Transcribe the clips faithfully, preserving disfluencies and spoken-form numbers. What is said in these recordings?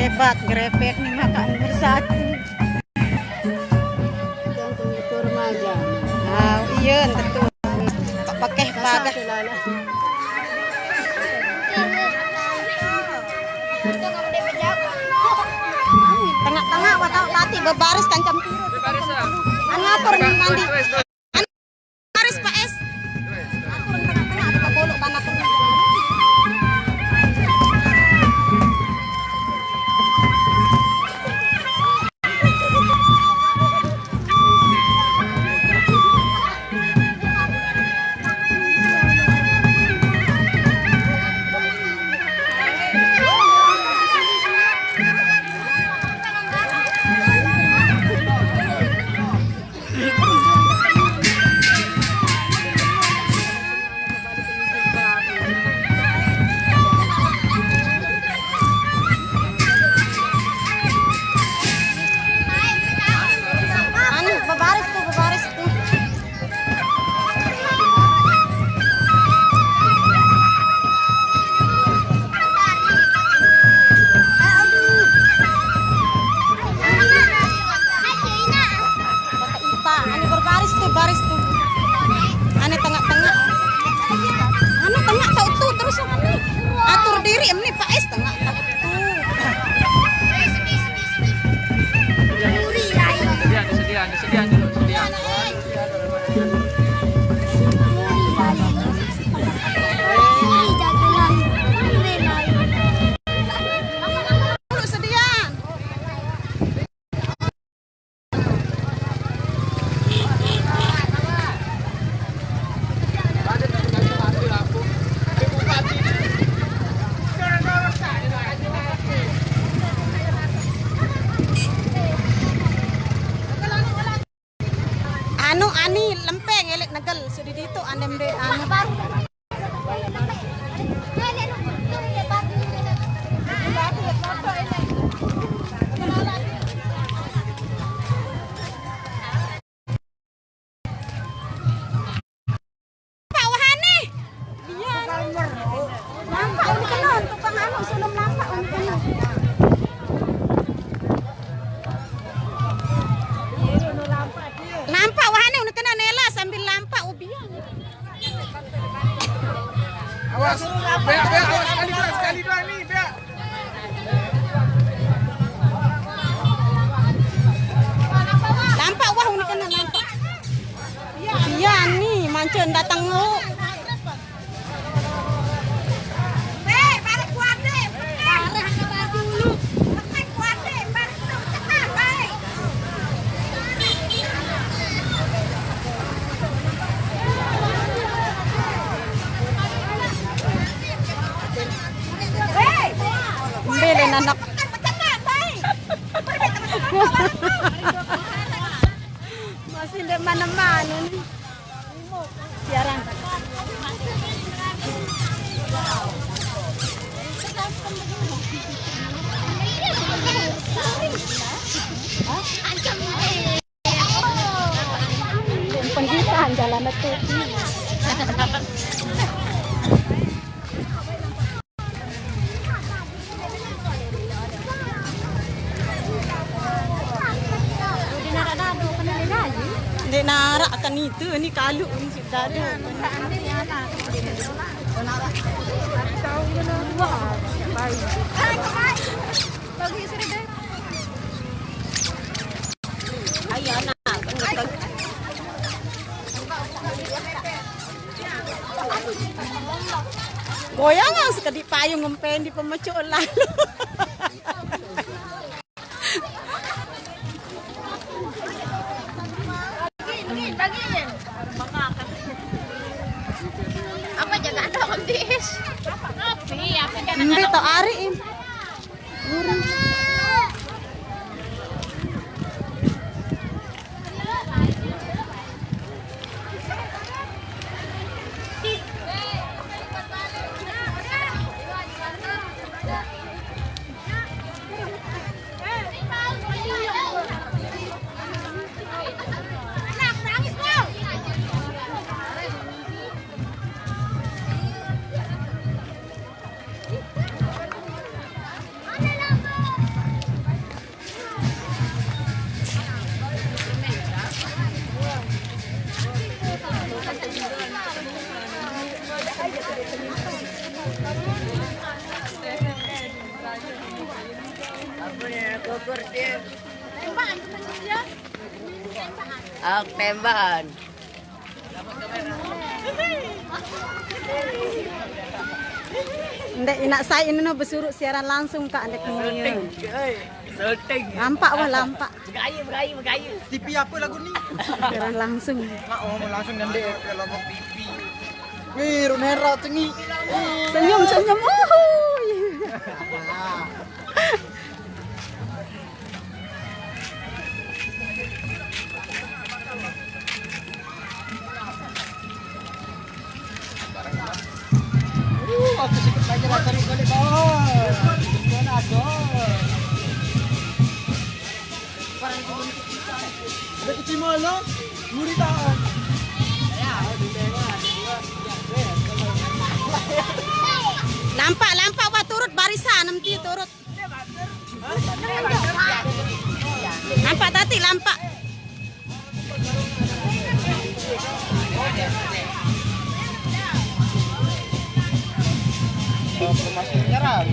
Hebat, grepek nih makan bersatu. Yang pengikur magang. Ah, iya, tentu. Pakai padah. Tengah-tengah, wa tau tati, bebaris tancam. Anu atur mandi. Baris, Pak Es. Atur tengah-tengah, ada bolok tanah tengah. Anu, bebaris tuh, bebaris tuh. Ane berbaris tuh, baris tuh. Ane tengah-tengah. Ane tengah tau tuh terus ane. Atur diri ini Pak Es tengah tau tuh. Sedian, sedian, sedian dulu, sedian. Dulu sedian. Anu, ani lempeng elek negel, sedi ditu anem de anu. Pak Wahane. Iya. Nampak uni kena tukang anu, sebelum nampak uni kena. Nampak Wahane uni kena nela sambil nampak ubian. Awas, Bea, Bea, awas sekali doang, sekali doang nih, Bea. Nampak wah, uni kena nampak. Iya nih, mancen datang lu. Mbele nanak. Masih ndak mana-mana nih. Siaran. Penghitaan jalan itu. Ndeq naraq akan ite ni kaluq ni siq dadu. Wah, Ayo, nak. Goyang yang sekedi payung ngempén di pemecuk lalu. Bagiin, bagiin, bagiin. Apa jaga anak, Om Tis? Iya, apa jaga anak? Mbe to ari, Im? Ah, tembakan. Ndek, inak saya ini no besuruk siaran langsung, Kak, ndek. Syuting, eh. Syuting. Lampak, wah, lampak. Bergaya, bergaya, bergaya. T V apa lagu ni? Siaran langsung. Mak, oh, langsung ndek. Wih, Runera cengi. Senyum, senyum. Uhuy. Uh, aku sikit lagi lah cari balik bawah. Mana ada? Ada kecil malam, gurita. Lampak, lampak, wah, turut barisan, nanti turut. Lampak tadi, lampak. Masih menyerang.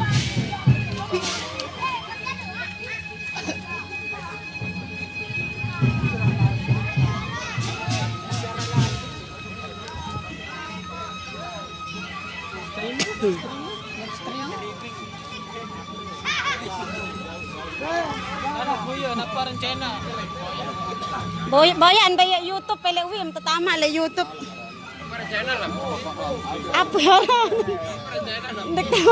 Boy, boyan ba ye YouTube pele wim tetama le YouTube. Apa ya? Ndek tahu.